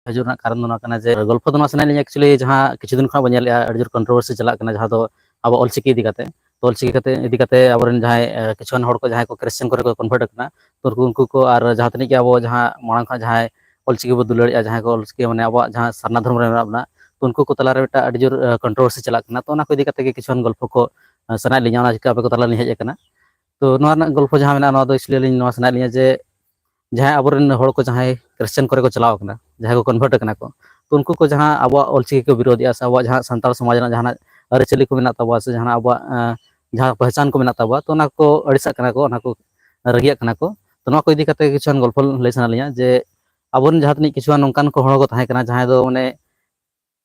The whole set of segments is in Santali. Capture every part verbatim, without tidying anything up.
ᱦᱤᱡᱩᱜ ᱨᱮᱱᱟᱜ ᱠᱟᱨᱚᱱ ᱫᱚ ᱱᱚᱣᱟ ᱠᱟᱱᱟ ᱡᱮ ᱜᱚᱞᱯᱷᱚ ᱫᱚ ᱱᱚᱣᱟ ᱥᱟᱱᱟᱭᱮᱫ ᱞᱤᱧᱟ, actually, ᱡᱟᱦᱟᱸ ᱠᱤᱪᱷᱩ ᱫᱤᱱ ᱠᱷᱚᱱᱟᱜ ᱵᱚᱱ ᱧᱮᱞᱮᱫᱼᱟ, ᱟᱹᱰᱤ ᱡᱳᱨ controversy ᱪᱟᱞᱟᱜ ᱠᱟᱱᱟ, ᱡᱟᱦᱟᱸ ᱫᱚ ᱟᱵᱚ ᱚᱞᱪᱤᱠᱤ ᱤᱫᱤ ᱠᱟᱛᱮ᱾ ᱛᱚ ᱚᱞᱪᱤᱠᱤ ᱠᱟᱛᱮ, ᱤᱫᱤ ᱠᱟᱛᱮ ᱟᱵᱚᱨᱮᱱ ᱡᱟᱦᱟᱸᱭ, ᱮ, ᱠᱤᱪᱷᱩᱜᱟᱱ ᱦᱚᱲ ᱠᱚ ᱡᱟᱦᱟᱸᱭ ᱠᱚ Christian ᱠᱚᱨᱮ ᱠᱚ convert ᱟᱠᱟᱱᱟ, ᱛᱚ ᱩᱱᱠᱩ, ᱩᱱᱠᱩ ᱠᱚ ᱟᱨ ᱡᱟᱦᱟᱸ ᱛᱤᱱᱟᱹᱜ ᱜᱮ ᱟᱵᱚ ᱡᱟᱦᱟᱸ ᱢᱟᱲᱟᱝ ᱠᱷᱚᱱᱟᱜ ᱡᱟᱦᱟᱸᱭ ᱚᱞᱪᱤᱠᱤ ᱵᱚ ᱫᱩᱞᱟᱹᱲᱮᱫᱼᱟ, ᱡᱟᱦᱟᱸᱭ ᱠᱚ ᱚᱞᱪᱤᱠᱤ ᱢᱟᱱᱮ ᱟᱵᱚᱣᱟᱜ ᱡᱟᱦᱟᱸ ᱥᱟᱨᱱᱟ ᱫᱷᱚᱨᱚᱢ ᱨᱮ ᱢᱮᱱᱟᱜ ᱵᱚᱱᱟ, ᱛᱚ ᱩᱱᱠᱩ ᱠᱚ ᱛᱟᱞᱟᱨᱮ ᱢᱤᱫᱴᱟᱝ ᱟᱹᱰᱤ ᱡᱳᱨ, ᱮ, controversy ᱪᱟᱞᱟᱜ ᱠᱟᱱᱟ᱾ ᱛᱚ ᱚᱱᱟ ᱠᱚ ᱤᱫᱤ ᱠᱟᱛᱮ ᱜᱮ ᱠᱤᱪᱷᱩᱜᱟᱱ ᱜᱚᱞᱯᱷᱚ ᱠᱚ, ᱮ, ᱥᱟᱱᱟᱭᱮᱫ ᱞᱤᱧᱟ, ᱚᱱᱟ ᱪᱤᱠᱟᱹ ᱟᱯᱮ ᱠᱚ ᱛᱟᱞᱟ ᱞᱤᱧ ᱦᱮᱡ ᱟᱠᱟᱱᱟ᱾ ᱛᱚ ᱱᱚᱣᱟ ᱨᱮᱱᱟᱜ ᱜᱚᱞᱯᱷᱚ ᱡᱟᱦᱟᱸ ᱢᱮᱱᱟᱜᱼᱟ, ᱱᱚᱣᱟ ᱫᱚ actually ᱟᱹᱞᱤᱧ ᱱᱚᱣᱟ ᱥᱟᱱᱟᱭᱮᱫ ᱞᱤᱧᱟ ᱡᱮ ᱡᱟᱦᱟᱸᱭ ᱟᱵᱚᱨᱮᱱ ᱦᱚᱲ ᱠᱚ ᱡᱟᱦᱟᱸᱭ Christian ᱠᱚᱨᱮ ᱠᱚ ᱪᱟᱞᱟᱣ ᱟᱠᱟᱱᱟ, ᱡᱟᱦᱟᱸᱭ ᱠᱚ convert ᱟᱠᱟᱱᱟ ᱠᱚ, ᱛᱚ ᱩᱱᱠᱩ ᱠᱚ ᱡᱟᱦᱟᱸ ᱟᱵᱚᱣᱟᱜ ᱚᱞᱪᱤᱠᱤ ᱠᱚ ᱵᱤᱨᱳᱫᱮᱜᱼᱟ ᱥᱮ ᱟᱵᱚᱣᱟᱜ ᱡᱟᱦᱟᱸ ᱥᱟᱱᱛᱟᱲ ᱥᱚᱢᱟᱡᱽ ᱨᱮᱱᱟᱜ ᱡᱟᱦᱟᱱᱟᱜ ᱟᱹᱨᱤᱪᱟᱹᱞᱤ ᱠᱚ ᱢᱮᱱᱟᱜ ᱛᱟᱵᱚᱣᱟ ᱥᱮ ᱡᱟᱦᱟᱱᱟᱜ ᱟᱵᱚᱣᱟᱜ, ᱮᱸ, ᱡᱟᱦᱟᱸ ᱯᱮᱦᱪᱟᱱ ᱠᱚ ᱢᱮᱱᱟᱜ ᱛᱟᱵᱚᱣᱟ, ᱛᱚ ᱚᱱᱟ ᱠᱚ ᱟᱹᱲᱤᱥᱟᱜ ᱠᱟᱱᱟ ᱠᱚ, ᱚᱱᱟ ᱠᱚ ᱨᱟᱹᱜᱤᱭᱟᱜ ᱠᱟᱱᱟ ᱠᱚ᱾ ᱛᱚ ᱱᱚᱣᱟ ᱠᱚ ᱤᱫᱤ ᱠᱟᱛᱮ ᱠᱤᱪᱷᱩᱜᱟᱱ ᱜᱚᱞᱯᱷᱚ ᱞᱟᱹᱭ ᱥᱟᱱᱟ ᱞᱤᱧᱟ ᱡᱮ ᱟᱵᱚᱨᱮᱱ ᱡᱟᱦᱟᱸ ᱛᱤᱱᱟᱹᱜ ᱠᱤᱪᱷᱩᱜᱟᱱ ᱱᱚᱝᱠᱟᱱ ᱠᱚ ᱦᱚᱲ ᱠᱚ ᱛᱟᱦᱮᱸ ᱠᱟᱱᱟ, ᱡᱟᱦᱟᱸᱭ ᱫᱚ ᱢᱟᱱᱮ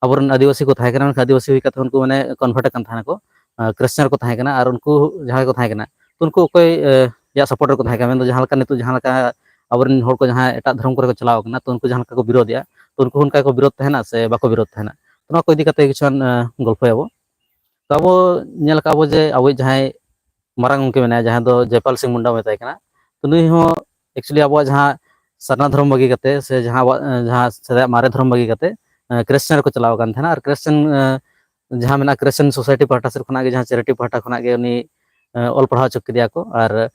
ᱟᱵᱚᱨᱮᱱ ᱟᱹᱫᱤᱵᱟᱹᱥᱤ ᱠᱚ ᱛᱟᱦᱮᱸ ᱠᱟᱱᱟ, ᱢᱮᱱᱠᱷᱟᱱ ᱟᱹᱫᱤᱵᱟᱹᱥᱤ ᱦᱩᱭ ᱠᱟᱛᱮ ᱩᱱᱠᱩ ᱢᱟᱱᱮ convert ᱟᱠᱟᱱ ᱛᱟᱦᱮᱱᱟᱠᱚ, ᱟᱸ, Christian ᱨᱮᱠᱚ ᱛᱟᱦᱮᱸ ᱠᱟᱱᱟ᱾ ᱟᱨ ᱩᱱᱠᱩ ᱡᱟᱦᱟᱸᱭ ᱠᱚ ᱛᱟᱦᱮᱸ ᱠᱟᱱᱟ, ᱛᱚ ᱩᱱᱠᱩ ᱚᱠᱚᱭ, ᱮ, ᱭᱟᱜ support ᱨᱮᱠᱚ ᱛᱟᱦᱮᱸ ᱠᱟᱱᱟ? ᱢᱮᱱᱫᱚ ᱡᱟᱦᱟᱸ ᱞᱮᱠᱟ ᱱᱤᱛᱚᱜ ᱡᱟᱦᱟᱸ ᱞᱮᱠᱟ ᱟᱵᱚᱨᱮᱱ ᱦᱚᱲ ᱠᱚ ᱡᱟᱦᱟᱸᱭ ᱮᱴᱟᱜ ᱫᱷᱚᱨᱚᱢ ᱠᱚᱨᱮ ᱠᱚ ᱪᱟᱞᱟᱣ ᱠᱟᱱᱟ, ᱛᱚ ᱩᱱᱠᱩ ᱡᱟᱦᱟᱸ ᱞᱮᱠᱟ ᱠᱚ ᱵᱤᱨᱳᱫᱮᱜᱼᱟ, ᱛᱚ ᱩᱱᱠᱩ ᱦᱚᱸ ᱚᱱᱠᱟ ᱜᱮᱠᱚ ᱵᱤᱨᱳᱫ ᱛᱟᱦᱮᱱᱟ ᱥᱮ ᱵᱟᱠᱚ ᱵᱤᱨᱳᱫ ᱛᱟᱦᱮᱱᱟ? ᱛᱚ ᱱᱚᱣᱟ ᱠᱚ ᱤᱫᱤ ᱠᱟᱛᱮ ᱠᱤᱪᱷᱩᱜᱟᱱ, ᱮ, ᱜᱚᱞᱯᱷᱚᱭᱟᱵᱚ᱾ ᱛᱚ ᱟᱵᱚ ᱧᱮᱞ ᱟᱠᱟᱫ ᱵᱚ ᱡᱮ ᱟᱵᱚᱭᱤᱡ ᱡᱟᱦᱟᱸᱭ ᱢᱟᱨᱟᱝ ᱜᱚᱢᱠᱮ ᱢᱮᱱᱟᱭᱟ, ᱡᱟᱦᱟᱸ ᱫᱚ ᱡᱚᱭᱯᱟᱞ ᱥᱤᱝ ᱢᱩᱱᱰᱟ ᱢᱮᱛᱟᱭ ᱠᱟᱱᱟ᱾ ᱛᱚ ᱱᱩᱭ ᱦᱚᱸ actually ᱟᱵᱚᱣᱟᱜ ᱡᱟᱦᱟᱸ ᱥᱟᱨᱱᱟ ᱫᱷᱚᱨᱚᱢ ᱵᱟᱹᱜᱤ ᱠᱟᱛᱮ ᱥᱮ ᱡᱟᱦᱟᱸ ᱟᱵᱚᱣᱟᱜ, ᱮ, ᱡᱟᱦᱟᱸ ᱥᱮᱫᱟᱭᱟᱜ ᱢᱟᱨᱮ ᱫᱷᱚᱨᱚᱢ ᱵᱟᱹᱜᱤ ᱠᱟᱛᱮ, ᱮ, Christian ᱨᱮᱠᱚ ᱪᱟᱞᱟᱣ ᱟᱠᱟᱱ ᱛᱟᱦᱮᱱᱟ᱾ ᱟᱨ Christian, ᱮ, ᱡᱟᱦᱟᱸ ᱢᱮᱱᱟᱜᱼᱟ, Christian society ᱯᱟᱦᱴᱟ ᱥᱮᱫ ᱠᱷᱚᱱᱟᱜ ᱜᱮ, ᱡᱟᱦᱟᱸ charity ᱯᱟᱦᱴᱟ ᱠᱷᱚᱱᱟᱜ ᱜᱮ ᱩᱱᱤ, ᱮ, ᱚᱞ ᱯᱟᱲᱦᱟᱣ ᱦᱚᱪᱚ ᱠᱮᱫᱮᱭᱟ ᱠᱚ᱾ ᱟᱨ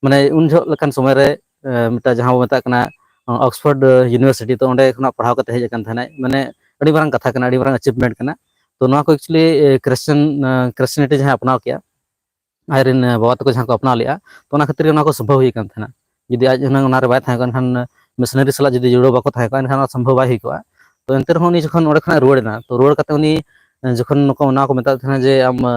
ᱢᱟᱱᱮ ᱩᱱ ᱡᱚᱦᱚᱜ ᱞᱮᱠᱟᱱ ᱥᱚᱢᱚᱭ ᱨᱮ, ᱮ, ᱢᱤᱫᱴᱟᱝ ᱡᱟᱦᱟᱸ ᱵᱚ ᱢᱮᱛᱟᱜ ᱠᱟᱱᱟ, ᱚ, Oxford University, ᱛᱚ ᱚᱸᱰᱮ ᱠᱷᱚᱱᱟᱜ ᱯᱟᱲᱦᱟᱣ ᱠᱟᱛᱮ ᱦᱮᱡ ᱟᱠᱟᱱ ᱛᱟᱦᱮᱱᱟᱭ᱾ ᱢᱟᱱᱮ ᱟᱹᱰᱤ ᱢᱟᱨᱟᱝ ᱠᱟᱛᱷᱟ ᱠᱟᱱᱟ, ᱟᱹᱰᱤ ᱢᱟᱨᱟᱝ achievement ᱠᱟᱱᱟ᱾ ᱛᱚ ᱱᱚᱣᱟ ᱠᱚ actually, ᱮ, Christian, ᱮ, Christianity ᱡᱟᱦᱟᱸᱭ ᱟᱯᱱᱟᱣ ᱠᱮᱜᱼᱟ, ᱟᱡᱨᱮᱱ, ᱮ, ᱵᱟᱵᱟ ᱛᱟᱠᱚ ᱡᱟᱦᱟᱸ ᱠᱚ ᱟᱯᱱᱟᱣ ᱞᱮᱜᱼᱟ, ᱛᱚ ᱚᱱᱟ ᱠᱷᱟᱹᱛᱤᱨ ᱜᱮ ᱱᱚᱣᱟ ᱠᱚ ᱥᱚᱢᱵᱷᱚᱵ ᱦᱩᱭ ᱠᱟᱱ ᱛᱟᱦᱮᱱᱟ᱾ ᱡᱩᱫᱤ ᱟᱡ ᱦᱩᱱᱟᱹᱝ ᱚᱱᱟ ᱨᱮ ᱵᱟᱭ ᱛᱟᱦᱮᱸ ᱠᱟᱱ ᱠᱷᱟᱱ, ᱢᱤᱥᱚᱱᱟᱨᱤ ᱥᱟᱞᱟᱜ ᱡᱩᱫᱤ ᱡᱩᱲᱟᱹᱣ ᱵᱟᱠᱚ ᱛᱟᱦᱮᱸ ᱠᱚᱜᱼᱟ, ᱮᱱᱠᱷᱟᱱ ᱚᱱᱟ ᱥᱚᱢᱵᱷᱚᱵ ᱵᱟᱭ ᱦᱩᱭ ᱠᱚᱜᱼᱟ᱾ ᱛᱚ ᱮᱱᱛᱮ ᱨᱮᱦᱚᱸ ᱩᱱᱤ ᱡᱚᱠᱷᱚᱱ ᱚᱸᱰᱮ ᱠᱷᱚᱱᱟᱜ ᱨᱩᱣᱟᱹᱲ ᱮᱱᱟ, ᱛᱚ ᱨᱩᱣᱟᱹᱲ ᱠᱟᱛᱮ ᱩᱱᱤ, ᱮ, ᱡᱚᱠᱷᱚᱱ ᱱᱚᱠᱚ, ᱚᱱᱟ ᱠᱚ ᱢᱮᱛᱟᱫ ᱛᱟᱦᱮᱱᱟ ᱡᱮ ᱟᱢ, ᱮ,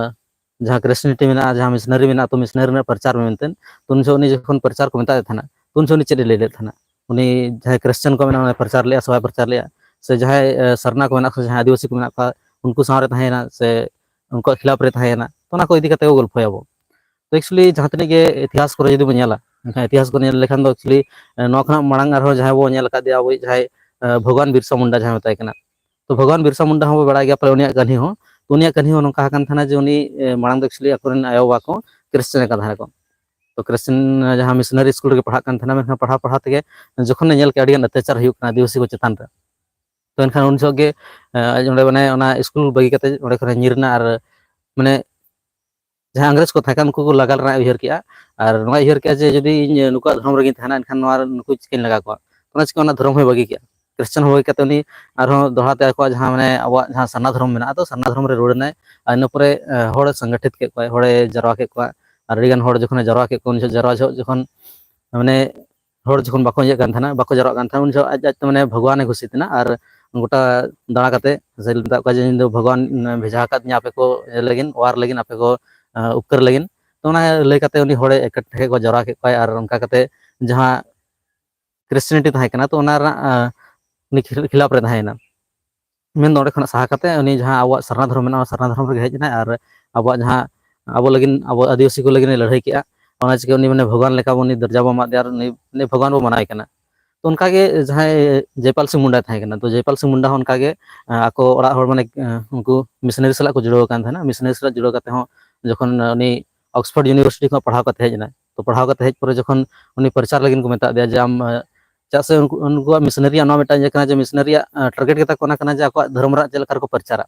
ᱡᱟᱦᱟᱸ Christianity ᱢᱮᱱᱟᱜᱼᱟ, ᱡᱟᱦᱟᱸ ᱢᱤᱥᱚᱱᱟᱨᱤ ᱢᱮᱱᱟᱜᱼᱟ, ᱛᱚ ᱢᱤᱥᱚᱱᱟᱨᱤ ᱨᱮᱱᱟᱜ ᱯᱨᱚᱪᱟᱨ ᱢᱮ ᱢᱮᱱᱛᱮ, ᱛᱚ ᱩᱱ ᱡᱚᱠᱷᱚᱱ ᱩᱱᱤ ᱡᱚᱠᱷᱚᱱ ᱯᱨᱚᱪᱟᱨ ᱠᱚ ᱢᱮᱛᱟᱫ ᱛᱟᱦᱮᱱᱟ, ᱛᱚ ᱩᱱ ᱡᱚᱠᱷᱚᱱ ᱩᱱᱤ ᱪᱮᱫ ᱮ ᱞᱟᱹᱭ ᱞᱮᱫ ᱛᱟᱦᱮᱱᱟ? ᱩᱱᱤ ᱡᱟᱦᱟᱸᱭ Christian ᱠᱚ ᱢᱮᱱᱟᱜᱼᱟ, ᱚᱱᱟ ᱯᱨᱚᱪᱟᱨ ᱞᱮᱜᱼᱟ ᱥᱮ ᱵᱟᱭ ᱯᱨᱚᱪᱟᱨ ᱞᱮᱜᱼᱟ? ᱥᱮ ᱡᱟᱦᱟᱸᱭ, ᱮ, ᱥᱟᱨᱱᱟ ᱠᱚ ᱢᱮᱱᱟᱜ ᱠᱚᱣᱟ, ᱡᱟᱦᱟᱸᱭ ᱟᱹᱫᱤᱵᱟᱹᱥᱤ ᱠᱚ ᱢᱮᱱᱟᱜ ᱠᱚᱣᱟ, ᱩᱱᱠᱩ ᱥᱟᱶ ᱨᱮ ᱛᱟᱦᱮᱸᱭᱮᱱᱟ ᱥᱮ ᱩᱱᱠᱩᱣᱟᱜ ᱠᱷᱤᱞᱟᱯ ᱨᱮ ᱛᱟᱦᱮᱸᱭᱮᱱᱟ? ᱛᱚ ᱚᱱᱟ ᱠᱚ ᱤᱫᱤ ᱠᱟᱛᱮ ᱠᱚ ᱜᱚᱞᱯᱷᱚᱭᱟᱵᱚ᱾ ᱛᱚ actually ᱡᱟᱦᱟᱸ ᱛᱤᱱᱟᱹᱜ ᱜᱮ ᱤᱛᱤᱦᱟᱥ ᱠᱚᱨᱮ ᱡᱩᱫᱤ ᱵᱚᱱ ᱧᱮᱞᱟ, ᱮᱱᱠᱷᱟᱱ ᱤᱛᱤᱦᱟᱥ ᱠᱚ ᱧᱮᱞ ᱞᱮᱠᱷᱟᱱ ᱫᱚ actually, ᱮ, ᱱᱚᱣᱟ ᱠᱷᱚᱱᱟᱜ ᱢᱟᱲᱟᱝ ᱟᱨᱦᱚᱸ ᱡᱟᱦᱟᱸᱭ ᱵᱚ ᱧᱮᱞ ᱟᱠᱟᱫᱮᱭᱟ, ᱟᱵᱚᱭᱤᱡ ᱡᱟᱦᱟᱸᱭ, ᱮ, ᱵᱷᱚᱜᱚᱵᱟᱱ ᱵᱤᱨᱥᱟ ᱢᱩᱱᱰᱟ ᱡᱟᱦᱟᱸᱭ ᱢᱮᱛᱟᱭ ᱠᱟᱱᱟ, ᱛᱚ ᱵᱷᱚᱜᱚᱵᱟᱱ ᱵᱤᱨᱥᱟ ᱢᱩᱱᱰᱟ ᱦᱚᱸ ᱵᱚ ᱵᱟᱲᱟᱭ ᱜᱮᱭᱟ ᱯᱟᱞᱮ ᱩᱱᱤᱭᱟᱜ ᱠᱟᱹᱦᱱᱤ ᱦᱚᱸ᱾ ᱛᱚ ᱩᱱᱤᱭᱟᱜ ᱠᱟᱹᱦᱱᱤ ᱦᱚᱸ ᱱᱚᱝᱠᱟ ᱟᱠᱟᱱ ᱛᱟᱦᱮᱱᱟ ᱡᱮ ᱩᱱᱤ, ᱮ, ᱢᱟᱲᱟᱝ ᱫᱚ actually ᱟᱠᱚᱨᱮᱱ ᱟᱭᱳᱼᱵᱟᱵᱟ ᱠᱚ Christian ᱟᱠᱟᱱ ᱛᱟᱦᱮᱱᱟ ᱠᱚ᱾ ᱛᱚ Christian ᱡᱟᱦᱟᱸ ᱢᱤᱥᱚᱱᱟᱨᱤ ᱥᱠᱩᱞ ᱨᱮᱜᱮ ᱯᱟᱲᱦᱟᱜ ᱠᱟᱱ ᱛᱟᱦᱮᱱᱟ, ᱢᱮᱱᱠᱷᱟᱱ ᱯᱟᱲᱦᱟᱣ ᱯᱟᱲᱦᱟᱣ ᱛᱮᱜᱮ ᱡᱚᱠᱷᱚᱱᱮ ᱧᱮᱞ ᱠᱮᱜᱼᱟ ᱟᱹᱰᱤᱜᱟᱱ ᱚᱛᱛᱟᱪᱟᱨ ᱦᱩᱭᱩᱜ ᱠᱟᱱᱟ ᱟᱹᱫᱤᱵᱟᱹᱥᱤ ᱠᱚ ᱪᱮᱛᱟᱱ ᱨᱮ, ᱢᱮᱱᱠᱷᱟᱱ ᱩᱱ ᱡᱚᱦᱚᱜ ᱜᱮ ᱚᱸᱰᱮ ᱢᱟᱱᱮ ᱚᱱᱟ ᱥᱠᱩᱞ ᱵᱟᱹᱜᱤ ᱠᱟᱛᱮ ᱚᱸᱰᱮ ᱠᱷᱚᱱᱮ ᱧᱤᱨ ᱮᱱᱟ᱾ ᱟᱨ ᱢᱟᱱᱮ ᱡᱟᱦᱟᱸ ᱤᱝᱨᱮᱡᱽ ᱠᱚ ᱛᱟᱦᱮᱸ ᱠᱟᱱᱟ, ᱩᱱᱠᱩ ᱠᱚ ᱞᱟᱜᱟ ᱨᱮᱱᱟᱜ ᱩᱭᱦᱟᱹᱨ ᱠᱮᱜᱼᱟ᱾ ᱟᱨ ᱱᱚᱣᱟ ᱩᱭᱦᱟᱹᱨ ᱠᱮᱜᱼᱟ ᱡᱮ ᱡᱩᱫᱤ ᱤᱧ ᱱᱩᱠᱩᱣᱟᱜ ᱫᱷᱚᱨᱚᱢ ᱨᱮᱜᱤᱧ ᱛᱟᱦᱮᱱᱟ, ᱮᱱᱠᱷᱟᱱ ᱱᱚᱣᱟ ᱱᱩᱠᱩ ᱪᱤᱠᱟᱹᱧ ᱞᱟᱜᱟ ᱠᱚᱣᱟ᱾ ᱚᱱᱟ ᱪᱤᱠᱟᱹ ᱚᱱᱟ ᱫᱷᱚᱨᱚᱢ ᱦᱚᱸᱭ ᱵᱟᱹᱜᱤ ᱠᱮᱜᱼᱟ᱾ ᱠᱷᱨᱤᱥᱪᱟᱱ ᱦᱚᱸ ᱵᱟᱹᱜᱤ ᱠᱟᱛᱮ ᱩᱱᱤ ᱟᱨᱦᱚᱸ ᱫᱚᱦᱲᱟ ᱛᱮ ᱟᱠᱚᱣᱟᱜ ᱡᱟᱦᱟᱸ ᱢᱟᱱᱮ ᱟᱵᱚᱣᱟᱜ ᱡᱟᱦᱟᱸ ᱥᱟᱨᱱᱟ ᱫᱷᱚᱨᱚᱢ ᱢᱮᱱᱟᱜᱼᱟ, ᱛᱚ ᱥᱟᱨᱱᱟ ᱫᱷᱚᱨᱚᱢ ᱨᱮ ᱨᱩᱣᱟᱹᱲ ᱮᱱᱟᱭ᱾ ᱟᱨ ᱤᱱᱟᱹ ᱯᱚᱨᱮ ᱦᱚᱲᱮ ᱥᱚᱝᱜᱚᱴᱷᱤᱛ ᱠᱮᱫ ᱠᱚᱣᱟ, ᱦᱚᱲᱮ ᱡᱟᱨᱣᱟ ᱠᱮᱫ ᱠᱚᱣᱟ᱾ ᱟᱨ ᱟᱹᱰᱤᱜᱟᱱ ᱦᱚᱲ ᱡᱚᱠᱷᱚᱱᱮ ᱡᱟᱨᱣᱟ ᱠᱮᱫ ᱠᱚᱣᱟ, ᱩᱱ ᱡᱚᱦᱚᱜ ᱡᱟᱨᱣᱟ ᱡᱚᱦᱚᱜ ᱡᱚᱠᱷᱚᱱ ᱢᱟᱱᱮ ᱦᱚᱲ ᱡᱚᱠᱷᱚᱱ ᱵᱟᱠᱚ ᱤᱭᱟᱹᱜ ᱠᱟᱱ ᱛᱟᱦᱮᱱᱟ, ᱵᱟᱠᱚ ᱡᱟᱨᱣᱟᱜ ᱠᱟᱱ ᱛᱟᱦᱮᱱᱟ, ᱩᱱ ᱡᱚᱦᱚᱜ ᱟᱡ ᱟᱡᱛᱮ ᱢᱟᱱᱮ ᱵᱷᱟᱜᱽᱣᱟᱱᱮ ᱜᱷᱳᱥᱤᱛ ᱮᱱᱟ᱾ ᱟᱨ ᱜᱚᱴᱟ ᱫᱟᱬᱟ ᱠᱟᱛᱮ ᱥᱮ ᱢᱮᱛᱟᱜ ᱠᱚᱣᱟ ᱡᱮ, "ᱤᱧ ᱫᱚ ᱵᱷᱟᱜᱽᱣᱟᱱ ᱵᱷᱮᱡᱟ ᱟᱠᱟᱫᱤᱧᱟ ᱟᱯᱮ ᱠᱚ ᱤᱭᱟᱹ ᱞᱟᱹᱜᱤᱫ, ᱚᱣᱟᱨ ᱞᱟᱹᱜᱤᱫ, ᱟᱯᱮ ᱠᱚ ᱩᱯᱠᱟᱹᱨ ᱞᱟᱹᱜᱤᱫ᱾" ᱛᱚ ᱚᱱᱟ ᱞᱟᱹᱭ ᱠᱟᱛᱮ ᱩᱱᱤ ᱦᱚᱲᱮ ᱮᱠᱴᱷᱮ ᱠᱚ ᱡᱟᱨᱣᱟ ᱠᱮᱫ ᱠᱚᱣᱟ᱾ ᱟᱨ ᱚᱱᱠᱟ ᱠᱟᱛᱮ ᱡᱟᱦᱟᱸ ᱠᱨᱤᱥᱪᱤᱭᱟᱱᱤᱴᱤ ᱛᱟᱦᱮᱸ ᱠᱟᱱᱟ, ᱛᱚ ᱚᱱᱟ ᱨᱮᱱᱟᱜ ᱩᱱᱤ ᱠᱷᱤᱞᱟᱯ ᱨᱮ ᱛᱟᱦᱮᱸᱭᱮᱱᱟ᱾ ᱢᱮᱱᱫᱚ ᱚᱸᱰᱮ ᱠᱷᱚᱱᱟᱜ ᱥᱟᱦᱟ ᱠᱟᱛᱮ ᱩᱱᱤ ᱡᱟᱦᱟᱸ ᱟᱵᱚᱣᱟᱜ ᱥᱟᱨᱱᱟ ᱫᱷᱚᱨᱚᱢ ᱢᱮᱱᱟᱜᱼᱟ, ᱚᱱᱟ ᱥᱟᱨᱱᱟ ᱫᱷᱚᱨᱚᱢ ᱨᱮᱜᱮ ᱦᱮᱡ ᱮᱱᱟᱭ᱾ ᱟᱨ ᱟᱵᱚᱣᱟᱜ ᱡᱟᱦᱟᱸ ᱟᱵᱚ ᱞᱟᱹᱜᱤᱫ, ᱟᱵᱚ ᱟᱹᱫᱤᱵᱟᱹᱥᱤ ᱠᱚ ᱞᱟᱹᱜᱤᱫ ᱮ ᱞᱟᱹᱲᱦᱟᱹᱭ ᱠᱮᱜᱼᱟ, ᱚᱱᱟ ᱪᱤᱠᱟᱹ ᱩᱱᱤ ᱢᱟᱱᱮ ᱵᱷᱚᱜᱚᱵᱟᱱ ᱞᱮᱠᱟ ᱵᱚᱱ, ᱩᱱᱤ ᱫᱚᱨᱡᱟ ᱵᱚᱱ ᱮᱢᱟᱫᱮᱭᱟ ᱟᱨ ᱩᱱᱤ, ᱩᱱᱤ ᱵᱷᱚᱜᱚᱵᱟᱱ ᱵᱚᱱ ᱢᱟᱱᱟᱣᱮ ᱠᱟᱱᱟ᱾ ᱛᱚ ᱚᱱᱠᱟᱜᱮ ᱡᱟᱦᱟᱸᱭ ᱡᱚᱭᱯᱟᱞ ᱥᱤᱝ ᱢᱩᱱᱰᱟ ᱛᱟᱦᱮᱸ ᱠᱟᱱᱟ, ᱛᱚ ᱡᱚᱭᱯᱟᱞ ᱥᱤᱝ ᱢᱩᱱᱰᱟ ᱦᱚᱸ ᱚᱱᱠᱟᱜᱮ ᱟᱠᱚ ᱚᱲᱟᱜ ᱦᱚᱲ ᱢᱟᱱᱮ ᱩᱱᱠᱩ ᱢᱤᱥᱚᱱᱟᱨᱤ ᱥᱟᱞᱟᱜ ᱠᱚ ᱡᱩᱲᱟᱹᱣ ᱟᱠᱟᱱ ᱛᱟᱦᱮᱱᱟ᱾ ᱢᱤᱥᱚᱱᱟᱨᱤ ᱥᱟᱞᱟᱜ ᱡᱩᱲᱟᱹᱣ ᱠᱟᱛᱮ ᱦᱚᱸ ᱡᱚᱠᱷᱚᱱ ᱩᱱᱤ ᱚᱠᱥᱯᱷᱳᱨᱰ ᱤᱭᱩᱱᱤᱵᱷᱟᱨᱥᱤᱴᱤ ᱠᱷᱚᱱ ᱯᱟᱲᱦᱟᱣ ᱠᱟᱛᱮ ᱦᱮᱡ ᱮᱱᱟᱭ, ᱛᱚ ᱯᱟᱲᱦᱟᱣ ᱠᱟᱛᱮ ᱦᱮᱡ ᱯᱚᱨᱮ ᱡᱚᱠᱷᱚᱱ ᱩᱱᱤ ᱯᱨᱚᱪᱟᱨ ᱞᱟᱹᱜᱤᱫ ᱠᱚ ᱢᱮᱛᱟ ᱫᱮᱭᱟ ᱡᱮ ᱟᱢ ᱪᱮᱫᱟᱜ ᱥᱮ ᱩᱱᱠᱩ, ᱩᱱᱠᱩᱣᱟᱜ ᱢᱤᱥᱚᱱᱟᱨᱤᱭᱟᱜ ᱱᱚᱣᱟ ᱢᱤᱫᱴᱟᱝ ᱤᱭᱟᱹ ᱠᱟᱱᱟ ᱡᱮ ᱢᱤᱥᱚᱱᱟᱨᱤᱭᱟᱜ ᱴᱟᱨᱜᱮᱴ ᱜᱮᱛᱟ ᱠᱚ ᱚᱱᱟ ᱠᱟᱱᱟ ᱡᱮ ᱟᱠᱚᱣᱟᱜ ᱫᱷᱚᱨᱚᱢ ᱨᱮᱱᱟᱜ ᱪᱮᱫ ᱞᱮᱠᱟ ᱨᱮᱠᱚ ᱯᱨᱚᱪᱟᱨᱟ᱾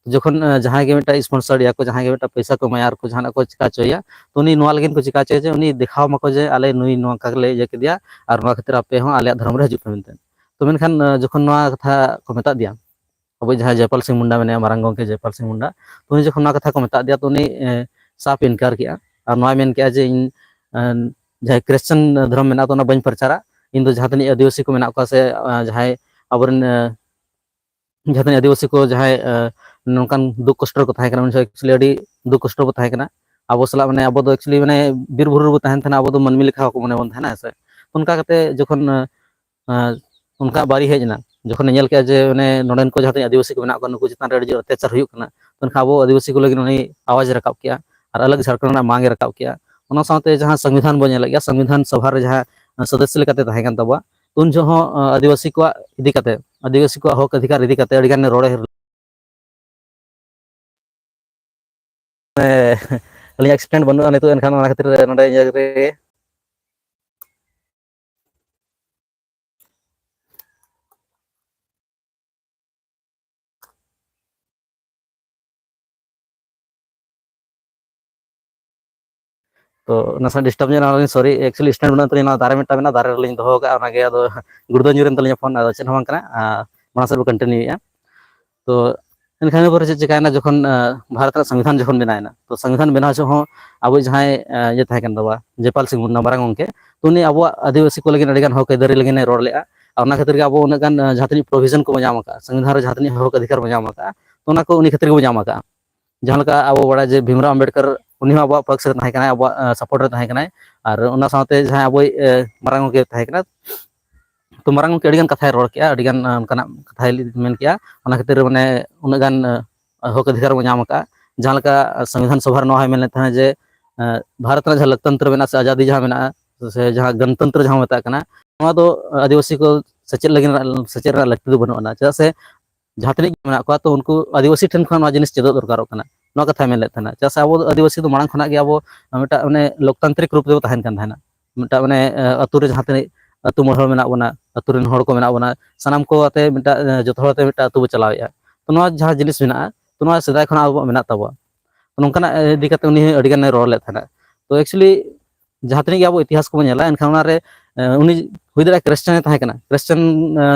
ᱡᱚᱠᱷᱚᱱ ᱡᱟᱦᱟᱸᱭ ᱜᱮ ᱢᱤᱫᱴᱟᱝ ᱥᱯᱚᱱᱥᱚᱨ ᱮᱭᱟ ᱠᱚ, ᱡᱟᱦᱟᱸᱭ ᱜᱮ ᱢᱤᱫᱴᱟᱝ ᱯᱚᱭᱥᱟ ᱠᱚ ᱮᱢᱟᱭᱟ ᱟᱨ ᱠᱚ ᱡᱟᱦᱟᱱᱟᱜ ᱠᱚ ᱪᱤᱠᱟ ᱦᱚᱪᱚᱭᱮᱭᱟ, ᱛᱚ ᱩᱱᱤ ᱱᱚᱣᱟ ᱞᱟᱹᱜᱤᱫ ᱠᱚ ᱪᱤᱠᱟ ᱦᱚᱪᱚᱭᱟ ᱡᱮ ᱩᱱᱤ ᱫᱮᱠᱷᱟᱣ ᱢᱟᱠᱚ ᱡᱮ ᱟᱞᱮ ᱱᱩᱭ ᱱᱚᱝᱠᱟ ᱜᱮᱞᱮ ᱤᱭᱟᱹ ᱠᱮᱫᱮᱭᱟ ᱟᱨ ᱱᱚᱣᱟ ᱠᱷᱟᱹᱛᱤᱨ ᱟᱯᱮ ᱦᱚᱸ ᱟᱞᱮᱭᱟᱜ ᱫᱷᱚᱨᱚᱢ ᱨᱮ ᱦᱤᱡᱩᱜ ᱯᱮ ᱢᱮᱱᱛᱮ᱾ ᱛᱚ ᱢᱮᱱᱠᱷᱟᱱ ᱡᱚᱠᱷᱚᱱ ᱱᱚᱣᱟ ᱠᱟᱛᱷᱟ ᱠᱚ ᱢᱮᱛᱟᱫ ᱫᱮᱭᱟ, ᱟᱵᱚ ᱡᱟᱦᱟᱸᱭ ᱡᱚᱭᱯᱟᱞ ᱥᱤᱝ ᱢᱩᱱᱰᱟ ᱢᱮᱱᱟᱭᱟ, ᱢᱟᱨᱟᱝ ᱜᱚᱢᱠᱮ ᱡᱚᱭᱯᱟᱞ ᱥᱤᱝ ᱢᱩᱱᱰᱟ, ᱛᱚ ᱩᱱᱤ ᱡᱚᱠᱷᱚᱱ ᱱᱚᱣᱟ ᱠᱟᱛᱷᱟ ᱠᱚ ᱢᱮᱛᱟᱫ ᱫᱮᱭᱟ, ᱛᱚ ᱩᱱᱤ ᱥᱟᱯ ᱤᱱᱠᱟᱨ ᱠᱮᱜᱼᱟ᱾ ᱟᱨ ᱱᱚᱣᱟᱭ ᱢᱮᱱ ᱠᱮᱜᱼᱟ ᱡᱮ ᱤᱧ ᱡᱟᱦᱟᱸᱭ ᱠᱨᱤᱥᱪᱟᱱ ᱫᱷᱚᱨᱚᱢ ᱢᱮᱱᱟᱜ ᱛᱚ ᱚᱱᱟ ᱵᱟᱹᱧ ᱯᱨᱚᱪᱟᱨᱟ, ᱤᱧ ᱫᱚ ᱡᱟᱦᱟᱸ ᱛᱤᱱᱟᱹᱜ ᱟᱹᱫᱤᱵᱟᱹᱥᱤ ᱠᱚ ᱢᱮᱱᱟᱜ ᱠᱚᱣᱟ ᱥᱮ ᱡᱟᱦᱟᱸᱭ ᱟᱵᱚᱨᱮᱱ ᱡᱟᱦᱟᱸ ᱛᱤᱱᱟᱹᱜ ᱟᱹᱫᱤᱵᱟᱹᱥᱤ ᱠᱚ ᱡᱟᱦᱟᱸᱭ ᱱᱚᱝᱠᱟᱱ ᱫᱩᱠ ᱠᱚᱥᱴᱚ ᱨᱮᱠᱚ ᱛᱟᱦᱮᱸ ᱠᱟᱱᱟ, ᱩᱱ ᱡᱚᱠᱷᱚᱱ actually ᱟᱹᱰᱤ ᱫᱩᱠ ᱠᱚᱥᱴᱚ ᱵᱚ ᱛᱟᱦᱮᱸ ᱠᱟᱱᱟ᱾ ᱟᱵᱚ ᱥᱟᱞᱟᱜ ᱢᱟᱱᱮ ᱟᱵᱚ ᱫᱚ actually ᱢᱟᱱᱮ ᱵᱤᱨ ᱵᱩᱨᱩ ᱨᱮᱵᱚ ᱛᱟᱦᱮᱱ ᱛᱟᱦᱮᱱᱟ, ᱟᱵᱚ ᱫᱚ ᱢᱟᱹᱱᱢᱤ ᱞᱮᱠᱟ ᱦᱚᱸᱠᱚ ᱢᱚᱱᱮ ᱵᱚᱱ ᱛᱟᱦᱮᱱᱟ, ᱦᱮᱸ ᱥᱮ? ᱚᱱᱠᱟ ᱠᱟᱛᱮ ᱡᱚᱠᱷᱚᱱ ᱚᱱᱠᱟ ᱵᱟᱹᱨᱤ ᱦᱮᱡ ᱮᱱᱟ, ᱡᱚᱠᱷᱚᱱᱮ ᱧᱮᱞ ᱠᱮᱜᱼᱟ ᱡᱮ ᱢᱟᱱᱮ ᱱᱚᱰᱮᱱ ᱠᱚ ᱡᱟᱦᱟᱸ ᱛᱤᱱᱟᱹᱜ ᱟᱹᱫᱤᱵᱟᱹᱥᱤ ᱠᱚ ᱢᱮᱱᱟᱜ ᱠᱚᱣᱟ, ᱱᱩᱠᱩ ᱪᱮᱛᱟᱱ ᱨᱮ ᱟᱹᱰᱤ ᱡᱳᱨ ᱚᱛᱛᱟᱪᱟᱨ ᱦᱩᱭᱩᱜ ᱠᱟᱱᱟ, ᱢᱮᱱᱠᱷᱟᱱ ᱟᱵᱚ ᱟᱹᱫᱤᱵᱟᱹᱥᱤ ᱠᱚ ᱞᱟᱹᱜᱤᱫ ᱩᱱᱤ ᱟᱣᱟᱡᱽ ᱨᱟᱠᱟᱵ ᱠᱮᱜᱼᱟ ᱟᱨ ᱟᱞᱟᱜᱽ ᱡᱷᱟᱲᱠᱷᱚᱸᱰ ᱨᱮᱱᱟᱜ ᱢᱟᱝ ᱮ ᱨᱟᱠᱟᱵ ᱠᱮᱜᱼᱟ᱾ ᱚᱱᱟ ᱥᱟᱶᱛᱮ ᱡᱟᱦᱟᱸ ᱥᱚᱝᱵᱤᱫᱷᱟᱱ ᱵᱚᱱ ᱧᱮᱞᱮᱫ ᱜᱮᱭᱟ, ᱥᱚᱝᱵᱤᱫᱷᱟᱱ ᱥᱚᱵᱷᱟ ᱨᱮ ᱡᱟᱦᱟᱸ ᱥᱚᱫᱚᱥᱥᱚ ᱞᱮᱠᱟᱛᱮ ᱛᱟᱦᱮᱸ ᱠᱟᱱ ᱛᱟᱵᱚᱣᱟ, ᱩᱱ ᱡᱚᱦᱚᱜ ᱦᱚᱸ ᱟᱹᱫᱤᱵᱟᱹᱥᱤ ᱠᱚᱣᱟᱜ ᱤᱫᱤ ᱠᱟᱛᱮ, ᱟᱹᱫᱤᱵᱟᱹᱥᱤ ᱠᱚᱣᱟᱜ ᱦᱚᱠ ᱚᱫᱷᱤᱠᱟᱨ ᱤᱫᱤ ᱠᱟᱛᱮ ᱟᱹᱰᱤ ᱜᱟᱱ ᱨᱚᱲᱮ ᱟᱹᱞᱤᱧᱟᱜ ᱮᱠᱥᱤᱰᱮᱱᱴ ᱵᱟᱹᱱᱩᱜᱼᱟ ᱱᱤᱛᱚᱜ, ᱮᱱᱠᱷᱟᱱ ᱚᱱᱟ ᱠᱷᱟᱹᱛᱤᱨ ᱱᱚᱰᱮ ᱤᱭᱟᱹ ᱨᱮ ᱛᱚ ᱱᱟᱥᱮ ᱰᱤᱥᱴᱟᱵᱽ ᱧᱚᱜ ᱮᱱᱟᱞᱤᱧ, ᱥᱚᱨᱤ᱾ ᱮᱠᱪᱩᱭᱮᱞᱤ ᱥᱴᱮᱱᱰ ᱵᱟᱹᱱᱩᱜ ᱛᱟᱹᱞᱤᱧᱟ, ᱱᱚᱣᱟ ᱫᱟᱨᱮ ᱢᱤᱫᱴᱟᱝ ᱢᱮᱱᱟᱜᱼᱟ, ᱫᱟᱨᱮ ᱨᱮᱞᱤᱧ ᱫᱚᱦᱚ ᱠᱟᱜᱼᱟ, ᱚᱱᱟᱜᱮ ᱟᱫᱚ ᱜᱩᱲᱫᱟᱹ ᱧᱩᱨᱮᱱ ᱛᱟᱹᱞᱤᱧᱟ ᱯᱷᱳᱱ, ᱟᱫᱚ ᱪᱮᱫ ᱦᱚᱸ ᱵᱟᱝ ᱠᱟᱱᱟ᱾ ᱟᱨ ᱢᱟᱲᱟᱝ ᱥᱮᱫ ᱵᱚ ᱠᱚᱱᱴᱤᱱᱤᱭᱩᱭᱮᱫᱼᱟ᱾ ᱛᱚ ᱮᱱᱠᱷᱟᱱ ᱤᱱᱟᱹ ᱯᱚᱨᱮ ᱪᱮᱫ ᱪᱤᱠᱟᱭᱮᱱᱟ, ᱡᱚᱠᱷᱚᱱ ᱟᱸ, ᱵᱷᱟᱨᱚᱛ ᱨᱮᱱᱟᱜ ᱥᱚᱝᱵᱤᱫᱷᱟᱱ ᱡᱚᱠᱷᱚᱱ ᱵᱮᱱᱟᱣᱮᱱᱟ, ᱛᱚ ᱥᱚᱝᱵᱤᱫᱷᱟᱱ ᱵᱮᱱᱟᱣ ᱡᱚᱠᱷᱚᱱ ᱦᱚᱸ ᱟᱵᱚ ᱡᱟᱦᱟᱸᱭ ᱟᱸ, ᱤᱭᱟᱹ ᱛᱟᱦᱮᱸ ᱠᱟᱱ ᱛᱟᱵᱚᱱᱟ, ᱡᱚᱭᱯᱟᱞ ᱥᱤᱝ ᱢᱩᱱᱰᱟ, ᱢᱟᱨᱟᱝ ᱜᱚᱢᱠᱮ, ᱛᱚ ᱩᱱᱤ ᱟᱵᱚᱣᱟᱜ ᱟᱹᱫᱤᱵᱟᱹᱥᱤ ᱠᱚ ᱞᱟᱹᱜᱤᱫ ᱟᱹᱰᱤᱜᱟᱱ ᱦᱚᱠ ᱟᱹᱭᱫᱟᱹᱨᱤ ᱞᱟᱹᱜᱤᱫ ᱮ ᱨᱚᱲ ᱞᱮᱫᱼᱟ᱾ ᱟᱨ ᱚᱱᱟ ᱠᱷᱟᱹᱛᱤᱨ ᱜᱮ ᱟᱵᱚ ᱩᱱᱟᱹᱜ ᱜᱟᱱ ᱟᱸ, ᱡᱟᱦᱟᱸ ᱛᱤᱱᱟᱹᱜ ᱯᱨᱚᱵᱷᱤᱡᱚᱱ ᱠᱚᱵᱚᱱ ᱧᱟᱢ ᱟᱠᱟᱫᱼᱟ, ᱥᱚᱝᱵᱤᱫᱷᱟᱱ ᱨᱮ ᱡᱟᱦᱟᱸ ᱛᱤᱱᱟᱹᱜ ᱦᱚᱠ ᱚᱫᱷᱤᱠᱟᱨ ᱵᱚᱱ ᱧᱟᱢ ᱟᱠᱟᱫᱼᱟ, ᱛᱚ ᱚᱱᱟ ᱠᱚ ᱩᱱᱤ ᱠᱷᱟᱹᱛᱤᱨ ᱜᱮᱵᱚᱱ ᱧᱟᱢ ᱟᱠᱟᱫᱼᱟ᱾ ᱡᱟᱦᱟᱸ ᱞᱮᱠᱟ ᱟᱵᱚ ᱵᱟᱲᱟᱭ ᱡᱮ ᱵᱷᱤᱢᱨᱟᱣ ᱟᱢᱵᱮᱰᱠᱚᱨ, ᱩᱱᱤ ᱦᱚᱸ ᱟᱵᱚᱣᱟᱜ ᱯᱚᱠᱷ ᱨᱮ ᱛᱟᱦᱮᱸ ᱠᱟᱱᱟᱭ, ᱟᱵᱚᱣᱟᱜ ᱥᱟᱯᱳᱨᱴ ᱨᱮ ᱛᱟᱦᱮᱸ ᱠᱟᱱᱟᱭ᱾ ᱟᱨ ᱚᱱᱟ ᱥᱟᱶᱛᱮ ᱡᱟᱦᱟᱸᱭ ᱟᱵᱚᱭᱤᱡ ᱢᱟᱨᱟᱝ ᱜᱚᱢᱠᱮ ᱛᱟᱦᱮᱸ ᱠᱟᱱᱟ, ᱛᱚ ᱢᱟᱨᱟᱝ ᱜᱚᱢᱠᱮ ᱟᱹᱰᱤᱜᱟᱱ ᱠᱟᱛᱷᱟᱭ ᱨᱚᱲ ᱠᱮᱜᱼᱟ, ᱟᱹᱰᱤᱜᱟᱱ ᱚᱱᱠᱟᱱᱟᱜ ᱠᱟᱛᱷᱟᱭ ᱢᱮᱱ ᱠᱮᱜᱼᱟ᱾ ᱚᱱᱟ ᱠᱷᱟᱹᱛᱤᱨ ᱢᱟᱱᱮ ᱩᱱᱟᱹᱜ ᱜᱟᱱ ᱦᱚᱠ ᱚᱫᱷᱤᱠᱟᱨ ᱵᱚᱱ ᱧᱟᱢ ᱟᱠᱟᱫᱼᱟ᱾ ᱡᱟᱦᱟᱸ ᱞᱮᱠᱟ ᱥᱚᱝᱵᱤᱫᱷᱟᱱ ᱥᱚᱵᱷᱟ ᱨᱮ ᱱᱚᱣᱟ ᱦᱚᱸᱭ ᱢᱮᱱ ᱞᱮᱫ ᱛᱟᱦᱮᱸᱫ ᱡᱮ ᱵᱷᱟᱨᱚᱛ ᱨᱮᱱᱟᱜ ᱡᱟᱦᱟᱸ ᱞᱳᱠᱛᱚᱱᱛᱨᱚ ᱢᱮᱱᱟᱜᱼᱟ, ᱥᱮ ᱟᱡᱟᱫᱤ ᱡᱟᱦᱟᱸ ᱢᱮᱱᱟᱜᱼᱟ, ᱥᱮ ᱡᱟᱦᱟᱸ ᱜᱚᱱᱛᱚᱱᱛᱨᱚ ᱡᱟᱦᱟᱸ ᱵᱚᱱ ᱢᱮᱛᱟᱜ ᱠᱟᱱᱟ, ᱱᱚᱣᱟ ᱫᱚ ᱟᱹᱫᱤᱵᱟᱹᱥᱤ ᱠᱚ ᱥᱮᱪᱮᱫ ᱞᱟᱹᱜᱤᱫ ᱨᱮᱱᱟᱜ, ᱥᱮᱪᱮᱫ ᱨᱮᱱᱟᱜ ᱞᱟᱹᱠᱛᱤ ᱫᱚ ᱵᱟᱹᱱᱩᱜ ᱟᱱᱟ᱾ ᱪᱮᱫᱟᱜ ᱥᱮ ᱡᱟᱦᱟᱸ ᱛᱤᱱᱟᱹᱜ ᱜᱮ ᱢᱮᱱᱟᱜ ᱠᱚᱣᱟ, ᱛᱚ ᱩᱱᱠᱩ ᱟᱹᱫᱤᱵᱟᱹᱥᱤ ᱴᱷᱮᱱ ᱠᱷᱚᱱ ᱱᱚᱣᱟ ᱡᱤᱱᱤᱥ ᱪᱮᱫᱚᱜ ᱫᱚᱨᱠᱟᱨᱚᱜ ᱠᱟᱱᱟ, ᱱᱚᱣᱟ ᱠᱟᱛᱷᱟᱭ ᱢᱮᱱ ᱞᱮᱫ ᱛᱟᱦᱮᱱᱟ᱾ ᱪᱮᱫᱟᱜ ᱥᱮ ᱟᱵᱚ ᱟᱹᱫᱤᱵᱟᱹᱥᱤ ᱫᱚ ᱢᱟᱲᱟᱝ ᱠᱷᱚᱱᱟᱜ ᱜᱮ ᱟᱵᱚ ᱢᱤᱫᱴᱟᱜ ᱚᱱᱮ ᱞᱳᱠᱛᱟᱱᱛᱨᱤᱠ ᱨᱩᱯ ᱛᱮᱵᱚ ᱛᱟᱦᱮᱱ ᱠᱟᱱ ᱛᱟᱦᱮᱱᱟ᱾ ᱢᱤᱫᱴᱟᱜ ᱚᱱᱮ ᱟᱹᱛᱩ ᱨᱮ ᱡᱟᱦᱟᱸ ᱛᱤᱱᱟᱹᱜ ᱟᱹᱛᱩ ᱢᱚᱬᱮ ᱦᱚᱲ ᱢᱮᱱᱟᱜ ᱵᱚᱱᱟ, ᱟᱹᱛᱩ ᱨᱮᱱ ᱦᱚᱲ ᱠᱚ ᱢᱮᱱᱟᱜ ᱵᱚᱱᱟ, ᱥᱟᱱᱟᱢ ᱠᱚ ᱟᱛᱮ ᱢᱤᱫᱴᱟᱜ ᱡᱚᱛᱚ ᱦᱚᱲ ᱟᱛᱮ ᱢᱤᱫᱴᱟᱜ ᱟᱹᱛᱩ ᱵᱚ ᱪᱟᱞᱟᱣᱮᱫᱼᱟ᱾ ᱛᱚ ᱱᱚᱣᱟ ᱡᱟᱦᱟᱸ ᱡᱤᱱᱤᱥ ᱢᱮᱱᱟᱜᱼᱟ, ᱛᱚ ᱱᱚᱣᱟ ᱥᱮᱫᱟᱭ ᱠᱷᱚᱱᱟᱜ ᱟᱵᱚᱣᱟᱜ ᱢᱮᱱᱟᱜ ᱛᱟᱵᱚᱣᱟ᱾ ᱛᱚ ᱱᱚᱝᱠᱟᱱᱟᱜ ᱤᱫᱤ ᱠᱟᱛᱮ ᱩᱱᱤ ᱦᱚᱸ ᱟᱹᱰᱤ ᱜᱟᱱᱮ ᱨᱚᱲ ᱞᱮᱫ ᱛᱟᱦᱮᱱᱟ᱾ ᱛᱚ actually ᱡᱟᱦᱟᱸ ᱛᱤᱱᱟᱹᱜ ᱜᱮ ᱟᱵᱚ ᱤᱛᱤᱦᱟᱥ ᱠᱚᱵᱚᱱ ᱧᱮᱞᱟ, ᱮᱱᱠᱷᱟᱱ ᱚᱱᱟᱨᱮ ᱩᱱᱤ ᱦᱩᱭ ᱫᱟᱲᱮᱭᱟᱜᱼᱟ ᱠᱷᱨᱤᱥᱴᱟᱱᱮ ᱛᱟᱦᱮᱸ ᱠᱟᱱᱟ, ᱠᱷᱨᱤᱥᱴᱟᱱ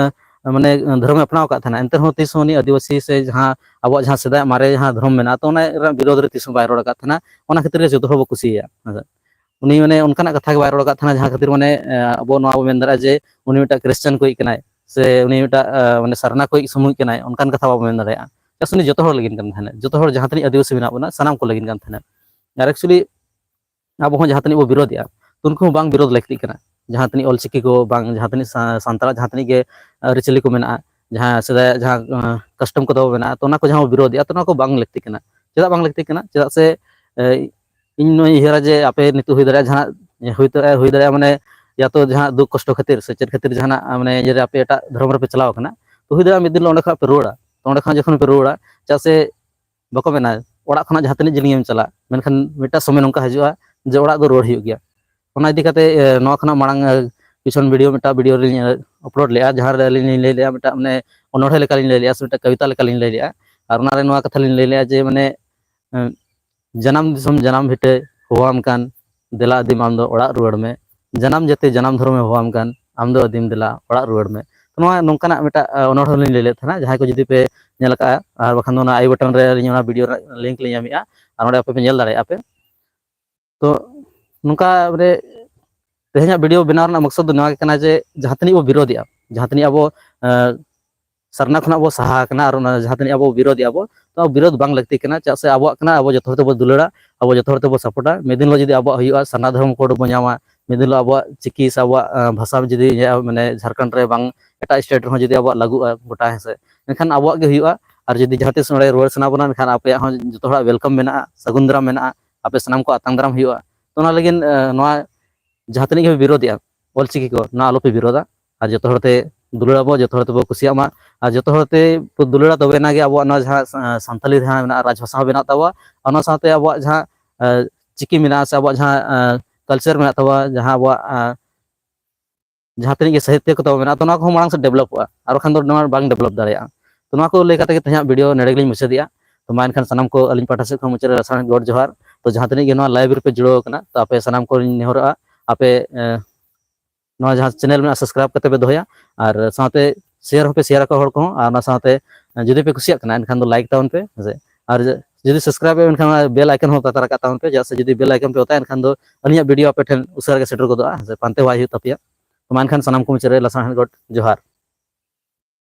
ᱢᱟᱱᱮ ᱫᱷᱚᱨᱚᱢᱮ ᱟᱯᱱᱟᱣ ᱟᱠᱟᱫ ᱛᱟᱦᱮᱱᱟ, ᱮᱱᱛᱮ ᱨᱮᱦᱚᱸ ᱛᱤᱥ ᱦᱚᱸ ᱩᱱᱤ ᱟᱹᱫᱤᱵᱟᱹᱥᱤ ᱥᱮ ᱡᱟᱦᱟᱸ ᱟᱵᱚᱣᱟᱜ ᱡᱟᱦᱟᱸ ᱥᱮᱫᱟᱭ ᱢᱟᱨᱮ ᱡᱟᱦᱟᱸ ᱫᱷᱚᱨᱚᱢ ᱢᱮᱱᱟᱜᱼᱟ, ᱛᱚ ᱚᱱᱟ ᱨᱮᱱᱟᱜ ᱵᱤᱨᱳᱫᱷ ᱨᱮ ᱛᱤᱥ ᱦᱚᱸ ᱵᱟᱭ ᱨᱚᱲ ᱟᱠᱟᱫ ᱛᱟᱦᱮᱱᱟ᱾ ᱚᱱᱟ ᱠᱷᱟᱹᱛᱤᱨ ᱜᱮ ᱡᱚᱛᱚ ᱦᱚᱲ ᱵᱚ ᱠᱩᱥᱤᱭᱟᱭᱟ᱾ ᱦᱮᱸ ᱥᱮ? ᱩᱱᱤ ᱢᱟᱱᱮ ᱚᱱᱠᱟᱱᱟᱜ ᱠᱟᱛᱷᱟ ᱜᱮ ᱵᱟᱭ ᱨᱚᱲ ᱟᱠᱟᱫ ᱛᱟᱦᱮᱱᱟ, ᱡᱟᱦᱟᱸ ᱠᱷᱟᱹᱛᱤᱨ ᱢᱟᱱᱮ ᱟᱵᱚ ᱱᱚᱣᱟ ᱵᱚ ᱢᱮᱱ ᱫᱟᱲᱮᱭᱟᱜᱼᱟ ᱡᱮ ᱩᱱᱤ ᱢᱤᱫᱴᱟᱜ ᱠᱷᱨᱤᱥᱴᱟᱱ ᱠᱚᱭᱤᱡ ᱠᱟᱱᱟᱭ, ᱥᱮ ᱩᱱᱤ ᱢᱤᱫᱴᱟᱜ ᱢᱟᱱᱮ ᱥᱟᱨᱱᱟ ᱠᱚᱭᱤᱡ ᱥᱩᱢᱩᱝ ᱠᱟᱱᱟᱭ, ᱚᱱᱠᱟᱱ ᱠᱟᱛᱷᱟ ᱵᱟᱵᱚ ᱢᱮᱱ ᱫᱟᱲᱮᱭᱟᱜᱼᱟ᱾ ᱪᱮᱫᱟᱜ ᱥᱮ ᱩᱱᱤ ᱡᱚᱛᱚ ᱦᱚᱲ ᱞᱟᱹᱜᱤᱫ ᱠᱟᱱ ᱛᱟᱦᱮᱱᱟ, ᱡᱚᱛᱚ ᱦᱚᱲ ᱡᱟᱦᱟᱸ ᱛᱤᱱᱟᱹᱜ ᱟᱹᱫᱤᱵᱟᱹᱥᱤ ᱢᱮᱱᱟᱜ ᱵᱚᱱᱟ, ᱥᱟᱱᱟᱢ ᱠᱚ ᱞᱟᱹᱜᱤᱫ ᱠᱟᱱ ᱛᱟᱦᱮᱱᱟ᱾ ᱟᱨ actually ᱟᱵᱚ ᱦᱚᱸ ᱡᱟᱦᱟᱸ ᱛᱤᱱᱟᱹᱜ ᱵᱚ ᱵᱤᱨᱳᱫᱷᱮᱜᱼᱟ, ᱛᱚ ᱩᱱᱠᱩ ᱦᱚᱸ ᱵᱟᱝ ᱵᱤᱨᱳᱫᱷ ᱞᱟᱹᱠᱛᱤᱜ ᱠᱟᱱᱟ᱾ ᱡᱟᱦᱟᱸ ᱛᱤᱱᱟᱹᱜ ᱚᱞᱪᱤᱠᱤ ᱠᱚ ᱵᱟᱝ, ᱡᱟᱦᱟᱸ ᱛᱤᱱᱟᱹᱜ ᱥᱟ-, ᱥᱟᱱᱛᱟᱲᱟᱜ ᱡᱟᱦᱟᱸ ᱛᱤᱱᱟᱹᱜ ᱜᱮ ᱟᱹᱨᱤᱪᱟᱹᱞᱤ ᱠᱚ ᱢᱮᱱᱟᱜᱼᱟ, ᱡᱟᱦᱟᱸ ᱥᱮᱫᱟᱭᱟᱜ ᱡᱟᱦᱟᱸ ᱠᱟᱥᱴᱚᱢ ᱠᱚ ᱛᱟᱵᱚ ᱢᱮᱱᱟᱜᱼᱟ, ᱛᱚ ᱚᱱᱟ ᱠᱚ ᱡᱟᱦᱟᱸ ᱵᱚ ᱵᱤᱨᱳᱫᱷᱮᱜᱼᱟ, ᱛᱚ ᱚᱱᱟ ᱠᱚ ᱵᱟᱝ ᱞᱟᱹᱠᱛᱤᱜ ᱠᱟᱱᱟ᱾ ᱪᱮᱫᱟᱜ ᱵᱟᱝ ᱞᱟᱹᱠᱛᱤᱜ ᱠᱟᱱᱟ? ᱪᱮᱫᱟᱜ ᱥᱮ ᱮ, ᱤᱧ ᱱᱚᱣᱟᱧ ᱩᱭᱦᱟᱹᱨᱟ ᱡᱮ ᱟᱯᱮ ᱱᱤᱛᱚᱜ ᱦᱩᱭ ᱫᱟᱲᱮᱭᱟᱜᱼᱟ ᱡᱟᱦᱟᱱᱟᱜ ᱦᱩᱭ ᱫᱟᱲᱮᱭᱟᱜᱼᱟ, ᱦᱩᱭ ᱫᱟᱲᱮᱭᱟᱜᱼᱟ ᱢᱟᱱᱮ ᱭᱟ ᱛᱚ ᱡᱟᱦᱟᱸ ᱫᱩᱠ ᱠᱚᱥᱴᱚ ᱠᱷᱟᱹᱛᱤᱨ ᱥᱮ ᱪᱮᱫ ᱠᱷᱟᱹᱛᱤᱨ ᱡᱟᱦᱟᱱᱟᱜ ᱢᱟᱱᱮ ᱤᱭᱟᱹ ᱨᱮ ᱟᱯᱮ ᱮᱴᱟᱜ ᱫᱷᱚᱨᱚᱢ ᱨᱮᱯᱮ ᱪᱟᱞᱟᱣ ᱟᱠᱟᱱᱟ, ᱛᱚ ᱦᱩᱭ ᱫᱟᱲᱮᱭᱟᱜᱼᱟ ᱢᱤᱫ ᱫᱤᱱ ᱦᱤᱞᱳᱜ ᱚᱸᱰᱮ ᱠᱷᱚᱱᱟᱜ ᱯᱮ ᱨᱩᱣᱟᱹᱲᱟ᱾ ᱛᱚ ᱚᱸᱰᱮ ᱠᱷᱚᱱᱟᱜ ᱡᱚᱠᱷᱚᱱ ᱯᱮ ᱨᱩᱣᱟᱹᱲᱟ, ᱪᱮᱫᱟᱜ ᱥᱮ ᱵᱟᱠᱚ ᱢᱮᱱᱟ ᱚᱲᱟᱜ ᱠᱷᱚᱱᱟᱜ ᱡᱟᱦᱟᱸ ᱛᱤᱱᱟᱹᱜ ᱡᱤᱞᱤᱧ ᱮᱢ ᱪᱟᱞᱟᱜ, ᱢᱮᱱᱠᱷᱟᱱ ᱢᱤᱫᱴᱟᱝ ᱥᱚᱢᱚᱭ ᱱᱚᱝᱠᱟ ᱦᱤᱡᱩᱜᱼᱟ ᱡᱮ ᱚᱲᱟᱜ ᱫᱚ ᱨᱩᱣᱟᱹᱲ ᱦᱩᱭᱩᱜ ᱜᱮᱭᱟ᱾ ᱚᱱᱟ ᱤᱫᱤ ᱠᱟᱛᱮ, ᱮ, ᱱᱚᱣᱟ ᱠᱷᱚᱱᱟᱜ ᱢᱟᱲᱟᱝ, ᱮ, ᱠᱤᱪᱷᱩ video, ᱢᱤᱫᱴᱟᱝ video ᱞᱤᱧ, ᱮ, upload ᱞᱮᱫᱼᱟ, ᱡᱟᱦᱟᱸ ᱨᱮ ᱟᱹᱞᱤᱧ ᱞᱤᱧ ᱞᱟᱹᱭ ᱞᱮᱫᱼᱟ ᱢᱤᱫᱴᱟᱝ ᱢᱟᱱᱮ ᱚᱱᱚᱬᱦᱮ ᱞᱮᱠᱟᱞᱤᱧ ᱞᱟᱹᱭ ᱞᱮᱫᱼᱟ ᱥᱮ ᱢᱤᱫᱴᱟᱝ ᱠᱚᱵᱤᱛᱟ ᱞᱮᱠᱟᱞᱤᱧ ᱞᱟᱹᱭ ᱞᱮᱫᱼᱟ᱾ ᱟᱨ ᱚᱱᱟᱨᱮ ᱱᱚᱣᱟ ᱠᱟᱛᱷᱟ ᱞᱤᱧ ᱞᱟᱹᱭ ᱞᱮᱫᱼᱟ ᱡᱮ ᱢᱟᱱᱮ, ᱮ, ᱡᱟᱱᱟᱢ ᱫᱤᱥᱚᱢ ᱡᱟᱱᱟᱢ ᱵᱷᱤᱴᱟᱹ ᱦᱚᱦᱚᱣᱟᱢ ᱠᱟᱱ, ᱫᱮᱞᱟ ᱟᱹᱫᱤᱢ ᱟᱢ ᱫᱚ ᱚᱲᱟᱜ ᱨᱩᱣᱟᱹᱲ ᱢᱮ, ᱡᱟᱱᱟᱢ ᱡᱟᱹᱛᱤ ᱡᱟᱱᱟᱢ ᱫᱷᱚᱨᱚᱢᱮ ᱦᱚᱦᱚᱣᱟᱢ ᱠᱟᱱ, ᱟᱢ ᱫᱚ ᱟᱹᱫᱤᱢ ᱫᱮᱞᱟ ᱚᱲᱟᱜ ᱨᱩᱣᱟᱹᱲ ᱢᱮ᱾ ᱱᱚᱣᱟ ᱱᱚᱝᱠᱟᱱᱟᱜ ᱢᱤᱫᱴᱟᱜ ᱚᱱᱚᱬᱦᱮ ᱞᱤᱧ ᱞᱟᱹᱭ ᱞᱮᱫ ᱛᱟᱦᱮᱱᱟ, ᱡᱟᱦᱟᱸᱭ ᱠᱚ ᱡᱩᱫᱤ ᱯᱮ ᱧᱮᱞ ᱟᱠᱟᱫᱼᱟ, ᱟᱨ ᱵᱟᱠᱷᱟᱱ ᱫᱚ ᱚᱱᱟ ᱟᱭ ᱵᱟᱴᱚᱱ ᱨᱮ ᱟᱹᱞᱤᱧ ᱚᱱᱟ ᱵᱷᱤᱰᱤᱭᱳ ᱨᱮᱱᱟᱜ ᱞᱤᱝᱠ ᱞᱤᱧ ᱮᱢᱮᱫᱼᱟ, ᱟᱨ ᱚᱸᱰᱮ ᱟᱯᱮ ᱯᱮ ᱧᱮᱞ ᱫᱟᱲᱮᱭᱟᱜᱼᱟ ᱯᱮ᱾ ᱛᱚ ᱱᱚᱝᱠᱟ ᱢᱟᱱᱮ ᱛᱮᱦᱮᱧᱟᱜ ᱵᱷᱤᱰᱤᱭᱳ ᱵᱮᱱᱟᱣ ᱨᱮᱱᱟᱜ ᱢᱚᱠᱥᱚᱫ ᱫᱚ ᱱᱚᱣᱟ ᱜᱮ ᱠᱟᱱᱟ ᱡᱮ ᱡᱟᱦᱟᱸ ᱛᱤᱱᱟᱹᱜ ᱵᱚ ᱵᱤᱨᱳᱫᱷᱮᱜᱼᱟ, ᱡᱟᱦᱟᱸ ᱛᱤᱱᱟᱹᱜ ᱟᱵᱚ ᱥᱟᱨᱱᱟ ᱠᱷᱚᱱᱟᱜ ᱵᱚ ᱥᱟᱦᱟ ᱟᱠᱟᱱᱟ ᱟᱨ ᱚᱱᱟ ᱡᱟᱦᱟᱸ ᱛᱤᱱᱟᱹᱜ ᱟᱵᱚ ᱵᱤᱨᱳᱫᱷᱮᱜᱼᱟ ᱵᱚ, ᱛᱚ ᱵᱤᱨᱳᱫᱷ ᱵᱟᱝ ᱞᱟᱹᱠᱛᱤ ᱠᱟᱱᱟ᱾ ᱪᱮᱫᱟᱜ ᱥᱮ ᱟᱵᱚᱣᱟᱜ ᱠᱟᱱᱟ, ᱟᱵᱚ ᱡᱚᱛᱚ ᱦᱚᱲ ᱛᱮᱵᱚ ᱫᱩᱞᱟᱹᱲᱟ, ᱟᱵᱚ ᱡᱚᱛᱚ ᱦᱚᱲ ᱛᱮᱵᱚ ᱥᱟᱯᱳᱨᱴᱟ᱾ ᱢᱤᱫ ᱫᱤᱱ ᱦᱤᱞᱳᱜ ᱡᱩᱫᱤ ᱟᱵᱚᱣᱟᱜ ᱦᱩᱭᱩᱜᱼᱟ, ᱥᱟᱨᱱᱟ ᱫᱷᱚᱨᱚᱢ ᱠᱳᱰ ᱵᱚ ᱧᱟᱢᱟ, ᱢᱤᱫ ᱫᱤᱱ ᱦᱤᱞᱳᱜ ᱟᱵᱚᱣᱟᱜ ᱪᱤᱠᱤ ᱥᱮ ᱟᱵᱚᱣᱟᱜ ᱵᱷᱟᱥᱟ ᱡᱩᱫᱤ ᱢᱟᱱᱮ ᱡᱷᱟᱲᱠᱷᱚᱸᱰ ᱨᱮ ᱵᱟᱝ ᱮᱴᱟᱜ ᱥᱴᱮᱴ ᱨᱮᱦᱚᱸ ᱡᱩᱫᱤ ᱟᱵᱚᱣᱟᱜ ᱞᱟᱹᱜᱩᱜᱼᱟ ᱜᱚᱴᱟ, ᱦᱮᱸ ᱥᱮ, ᱮᱱᱠᱷᱟᱱ ᱟᱵᱚᱣᱟᱜ ᱜᱮ ᱦᱩᱭᱩᱜᱼᱟ᱾ ᱟᱨ ᱡᱩᱫᱤ ᱡᱟᱦᱟᱸ ᱛᱤᱥ ᱱᱚᱰᱮ ᱨᱩᱣᱟᱹᱲ ᱥᱟᱱᱟ ᱵᱚᱱᱟ, ᱮᱱᱠᱷᱟᱱ ᱟᱯᱮᱭᱟᱜ ᱦᱚᱸ ᱡᱚᱛᱚ ᱦᱚᱲᱟᱜ ᱣᱮᱞᱠᱟᱢ ᱢᱮᱱᱟᱜᱼᱟ, ᱥᱟᱹᱜᱩᱱ ᱫᱟᱨᱟᱢ ᱢᱮᱱᱟᱜᱼᱟ᱾ ᱟᱯᱮ ᱥᱟᱱᱟᱢ ᱠᱚ ᱟᱛᱟᱝ ᱫᱟᱨᱟᱢ ᱦᱩᱭᱩᱜᱼᱟ᱾ ᱛᱚ ᱚᱱᱟ ᱞᱟᱹᱜᱤᱫ ᱱᱚᱣᱟ ᱡᱟᱦᱟᱸ ᱛᱤᱱᱟᱹᱜ ᱜᱮᱯᱮ ᱵᱤᱨᱳᱫᱷᱮᱜᱼᱟ ᱚᱞᱪᱤᱠᱤ ᱠᱚ, ᱱᱚᱣᱟ ᱟᱞᱚᱯᱮ ᱵᱤᱨᱳᱫᱷᱟ᱾ ᱟᱨ ᱡᱚᱛᱚ ᱦᱚᱲᱛᱮ ᱫᱩᱞᱟᱹᱲ ᱟᱵᱚ, ᱡᱚᱛᱚ ᱦᱚᱲ ᱛᱮᱵᱚ ᱠᱩᱥᱤᱭᱟᱜ ᱢᱟ᱾ ᱟᱨ ᱡᱚᱛᱚ ᱦᱚᱲᱛᱮ ᱫᱩᱞᱟᱹᱲᱟ, ᱛᱚᱵᱮ ᱮᱱᱟᱜᱮ ᱟᱵᱚᱣᱟᱜ ᱱᱚᱣᱟ ᱡᱟᱦᱟᱸ ᱥᱟᱱᱛᱟᱞᱤ ᱡᱟᱦᱟᱸ ᱢᱮᱱᱟᱜᱼᱟ, ᱨᱟᱡᱽ ᱵᱷᱟᱥᱟ ᱦᱚᱸ ᱵᱮᱱᱟᱜ ᱛᱟᱵᱚᱣᱟ᱾ ᱟᱨ ᱚᱱᱟ ᱥᱟᱶᱛᱮ ᱟᱵᱚᱣᱟᱜ ᱡᱟᱦᱟᱸ ᱪᱤᱠᱤ ᱢᱮᱱᱟᱜᱼᱟ ᱥᱮ ᱟᱵᱚᱣᱟᱜ ᱡᱟᱦᱟᱸ ᱠᱟᱞᱪᱟᱨ ᱢᱮᱱᱟᱜ ᱛᱟᱵᱚᱣᱟ, ᱡᱟᱦᱟᱸ ᱟᱵᱚᱣᱟᱜ ᱡᱟᱦᱟᱸ ᱛᱤᱱᱟᱹᱜ ᱜᱮ ᱥᱟᱦᱤᱛᱛᱚ ᱠᱚ ᱛᱟᱵᱚ ᱢᱮᱱᱟᱜᱼᱟ, ᱛᱚ ᱱᱚᱣᱟ ᱠᱚᱦᱚᱸ ᱢᱟᱲᱟᱝ ᱥᱮᱫ ᱰᱮᱵᱷᱞᱚᱯᱚᱜᱼᱟ, ᱟᱨ ᱵᱟᱠᱷᱟᱱ ᱫᱚ ᱱᱚᱣᱟ ᱵᱟᱝ ᱰᱮᱵᱷᱞᱚᱯ ᱫᱟᱲᱮᱭᱟᱜᱼᱟ᱾ ᱛᱚ ᱱᱚᱣᱟ ᱠᱚ ᱞᱟᱹᱭ ᱠᱟᱛᱮ ᱜᱮ ᱛᱮᱦᱮᱧᱟᱜ ᱵᱷᱤᱰᱤᱭᱳ ᱱᱚᱰᱮ ᱜᱮᱞᱤᱧ ᱢᱩᱪᱟᱹᱫᱮᱜᱼᱟ᱾ ᱛᱚ ᱢᱟ ᱮᱱᱠᱷᱟᱱ ᱥᱟᱱᱟᱢ ᱠᱚ ᱟᱹᱞᱤᱧ ᱯᱟᱦᱴᱟ ᱥᱮᱫ ᱠᱷᱚᱱ ᱢᱩᱪᱟᱹᱫ ᱨᱮ ᱞᱟᱥᱟᱲᱦᱮᱫ ᱜᱚᱰ ᱡᱚᱦᱟᱨ᱾ ᱛᱚ ᱡᱟᱦᱟᱸ ᱛᱤᱱᱟᱹᱜ ᱜᱮ ᱱᱚᱣᱟ ᱞᱟᱭᱤᱵᱷ ᱨᱮᱯᱮ ᱡᱩᱲᱟᱹᱣ ᱟᱠᱟᱱᱟ, ᱛᱚ ᱟᱯᱮ ᱥᱟᱱᱟᱢ ᱠᱚᱞᱤᱧ ᱱᱮᱦᱚᱨᱚᱜᱼᱟ, ᱟᱯᱮ ᱱᱚᱣᱟ ᱡᱟᱦᱟᱸ ᱪᱮᱱᱮᱞ ᱢᱮᱱᱟᱜᱼᱟ ᱥᱟᱵᱥᱠᱨᱟᱭᱤᱵ ᱠᱟᱛᱮ ᱯᱮ ᱫᱚᱦᱚᱭᱟ, ᱟᱨ ᱥᱟᱶᱛᱮ ᱥᱮᱭᱟᱨ ᱦᱚᱸᱯᱮ ᱥᱮᱭᱟᱨ ᱟᱠᱚ ᱦᱚᱲ ᱠᱚᱦᱚᱸ᱾ ᱟᱨ ᱚᱱᱟ ᱥᱟᱶᱛᱮ ᱡᱩᱫᱤ ᱯᱮ ᱠᱩᱥᱤᱭᱟᱜ ᱠᱟᱱᱟ ᱮᱱᱠᱷᱟᱱ ᱫᱚ ᱞᱟᱭᱤᱠ ᱛᱟᱵᱚᱱ ᱯᱮ, ᱦᱮᱸᱥᱮ᱾ ᱟᱨ ᱡᱩᱫᱤ ᱥᱟᱵᱥᱠᱨᱟᱭᱤᱵ ᱮᱱᱠᱷᱟᱱ ᱚᱱᱟ ᱵᱮᱞ ᱟᱭᱠᱚᱱ ᱦᱚᱸ ᱛᱟᱛᱟᱨ ᱨᱟᱠᱟᱵ ᱛᱟᱵᱚᱱ ᱯᱮ, ᱪᱮᱫᱟᱜ ᱥᱮ ᱡᱩᱫᱤ ᱵᱮᱞ ᱟᱭᱠᱚᱱ ᱯᱮ ᱚᱛᱟ ᱮᱱᱠᱷᱟᱱ ᱫᱚ ᱟᱹᱞᱤᱧᱟᱜ ᱵᱷᱤᱰᱤᱭᱳ ᱟᱯᱮ ᱴᱷᱮᱱ ᱩᱥᱟᱹᱨᱟ ᱜᱮ ᱥᱮᱴᱮᱨ ᱜᱚᱫᱚᱜᱼᱟ, ᱦᱮᱸᱥᱮ, ᱯᱟᱱᱛᱮ ᱦᱚᱦᱚ ᱦᱩᱭᱩᱜ ᱛᱟᱯᱮᱭᱟ᱾ ᱛᱚ ᱢᱟ ᱮᱱᱠᱷᱟᱱ ᱥᱟᱱᱟᱢ ᱠᱚ ᱢᱩᱪᱟᱹᱫ ᱨᱮ ᱞᱟᱥᱟᱲᱦᱮᱫ ᱜᱚᱰ ᱡᱚᱦᱟᱨ᱾